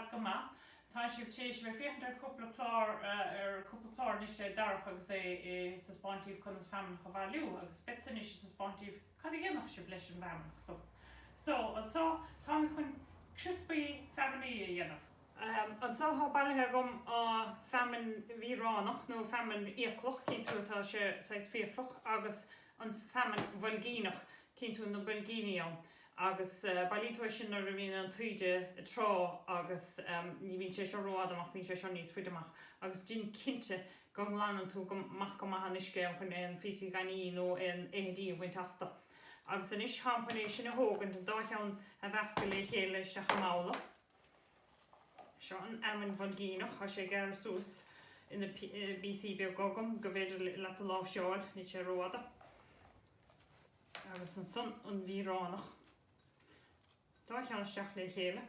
fad go maith. Tá sibh tar éis a bheith féachaint ar chúpla clár ar cúpla clár anois le Darach agus é ag taispeáint daoibh conas feamnach a bhailiú agus beadsa anois ag taispeáint daoibh cad a dhéanfadh sibh leis an bhfeamnach so. So, anso táimid chun criospaí feamnaí a dhéanamh. Anso tá bailithe agam feamainn bhioránach nó feamainn fhiaclach, cíonn tú tá sé saghas fiaclach, agus an feamainn bhoilgíneach, cíonn tú na boilgíní ann, agus bailíonn tú é sin nuair a bhíonn an taoide ag trá agus ní bhíonn sé seo rófhada amach, bíonn sé seo níos faide amach agus déan cinnte go nglanann tú go maith go maith an uisce chun aon phíosaí gainimh nó aon fheithidí a bhaint astu. Agus anois táim chun é sin a thógaint, an dá cheann a mheascadh le chéile isteach i mbabhla. Seo an fheamainn bhoilgíneach, tá sé gearrtha suas ina bpíosaí beaga agam go bhféidir leat a láimhseáil, níl sé rófhada. Agus ansan an bhioránach. Dá cheann isteach le chéile.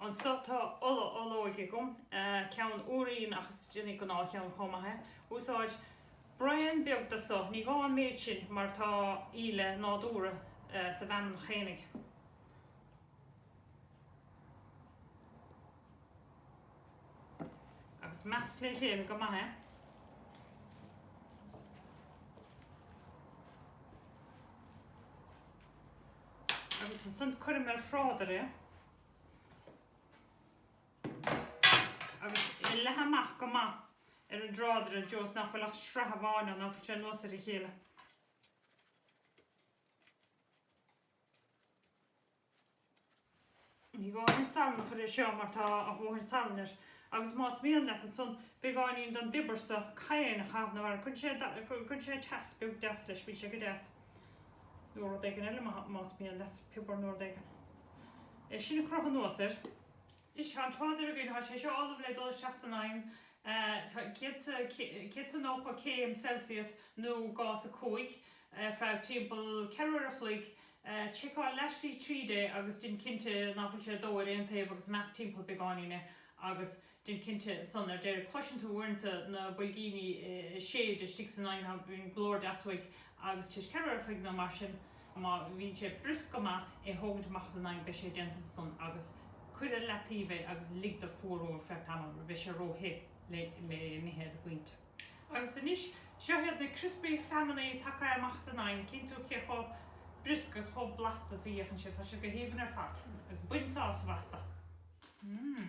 Anso tá ola olóige agam, ceann úr-íon ach is déanfaidh gnáthcheann chomh maith é. Úsáid braon beag de so, ní gá an méid sin mar tá íle nádúrtha sa bhfeamainn fhéinig. Agus measc le chéile go maith é. Agus ansan cuirim ar thrádaire é. Agus é leathadh amach go maith ar an dtrádaire i dtreo is nach bhfuil ach sraith amháin ann, ná fuil sé anuas ar a chéile. Ní gá aon salann a chur air seo mar tá a dhóthain salainn air. Agus más mian leat ansan beagáinín den bpiobar so, cayenne, a chaitheamh nó mar cuireann sé teas beag deas leis, bíonn sé go deas. Nó rud éigin eile más mian leat, piobar nó rud éigin. É sin a chroitheadh anuas air. Anois tá an trádaire againn, tá sé seo ullamh le dul isteach san oigheann, 190 céim Celsius nó gás 5, ar feadh timpeall 4 uair a chloig. Seiceáil leathshlí tríd é agus déan cinnte ná fuil sé ag dó ar aon taobh agus measc timpeall beagáinín é agus déan cinnte ansan ar deireadh. Cloiseann tú uaireanta na boilgíní ag séideadh istigh san oigheann, bíonn glór deas uaidh agus tar éis 4 uair a chloig nó mar sin má bhíonn sé briosc go maith é thógaint amach as an oigheann beidh sé déanta ansan agus cuir ar leataobh é agus lig do fuarú ar feadh tamaill mar beidh sé ró-the le le n-ithe ar an bpointe. Agus anois, seo iad na criospaí feamnaí tagtha amach as an oigheann, cíonn tú cé chomh briosc agus chomh blasta is a fhéachann siad, tá siad go haoibhinn ar fad agus bain sásamh astu. Mmm.